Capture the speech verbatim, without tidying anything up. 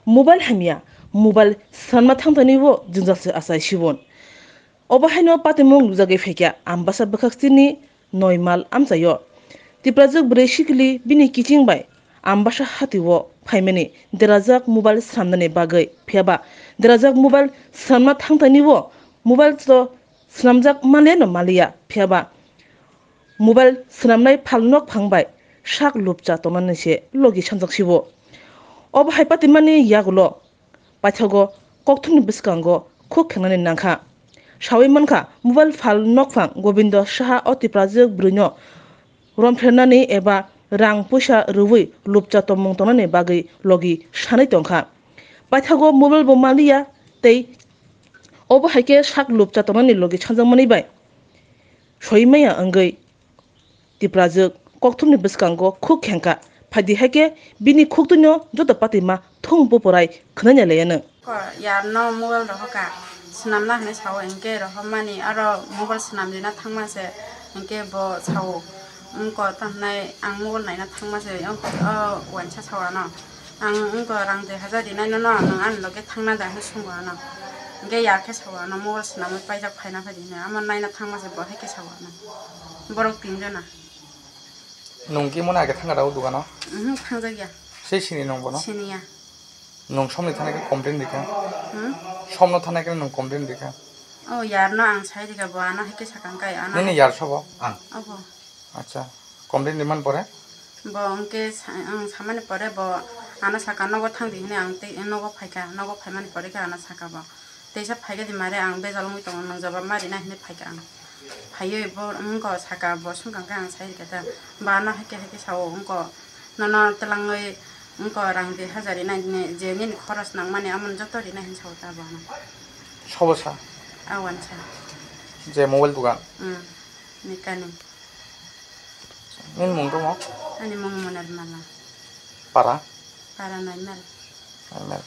Mobile hamya, mobile swnamna thangthani o jwngjal se achai sibon. Obo haino patimung lujagwi phaikha Ambasa bwkhak sini Noimal amchaio. Tiprajwk bwrwi sikili bini kiching bai Ambasa hatio phaimani derajak mobile swnamnani bagwi. Phiyaba derajak mobile swnamna thangthani o mobile to swnamjak manleno manliya. Phiyaba mobile swnamnai phal nokphang bai sak lupcha tongnani se logi sanjak sibo. Obo hai patimani yagulo paithago kokthumni bwskango khuk khengnani nangkha. Sawi mankha, mobile phal nokphang Gobindo Saha o Tiprajwk bwrwino romphernani eba rang puisa rwui lupcha tongmung tongnani bagwi logi sanwi tongkha. Paithago mobile bo manliya tei obo hai khe sak lupcha tongnani logi sanjakmani bai soi maya wngwi Tiprajwk kokthumni bwskango khuk khengkha. Phaidi hai khe bini khuktwino joto patima thung buporai khwnai nai laiya nw. Ko yarno mobile rohoka swnamna hinwi sao, hinkhe rohormani aro mobile swnam rina thangma se hinkhe bo sao. Wngko tamo hinai ang mobile naina thangma se o, o uaisa sao ano. Ang wngko rang dui hajar rinai nono nwng ani loge thangna da hinwi swngo ano. Hinkhe ya khe sao ano mobile swnamwi paijak phaina phaidi hinwi amo naina thangma se bo hai khe sao ano. Borok tinjona. Nwng khe mona age thangna da o dogano? Mhm, thangjakya. Sei sini nwng bono? Siniya. Nwng somni thani khe complain rikha? Hmm? Somno thani khe nwng complain rikha? O yarno ang sai rikha, bo ano hai khe sakang kai ano. Nini yar sobo? Ang. Obo. Acha. Complain rimani pore? Bo hwnkhe sa-, ang samani pore bo ano saka nogo thangdi hinwi ang tei nogo phaikha, nogo phaimani pore khe ano saka bo. Teisa phaikhe di mare ang bejal wngwi tongo, nwng jobab ma rina hinwi phaikha ang. Phaiwi bo wngko saka bo swngkang khe ang sai rikha ta. Bo ano haikhe haikhe sao wngko nono twlangwi wngko rang dui hajar rina hinwi je nini khoros nangmani amoni joto rina hinwi sao ta bo ano. Sobo sa? A wansa. Je mobile dogan? Hmm. Mechanic. Nini mung tongmo? Ani mung Moner Mala. Para? Para Noimel. Noimel.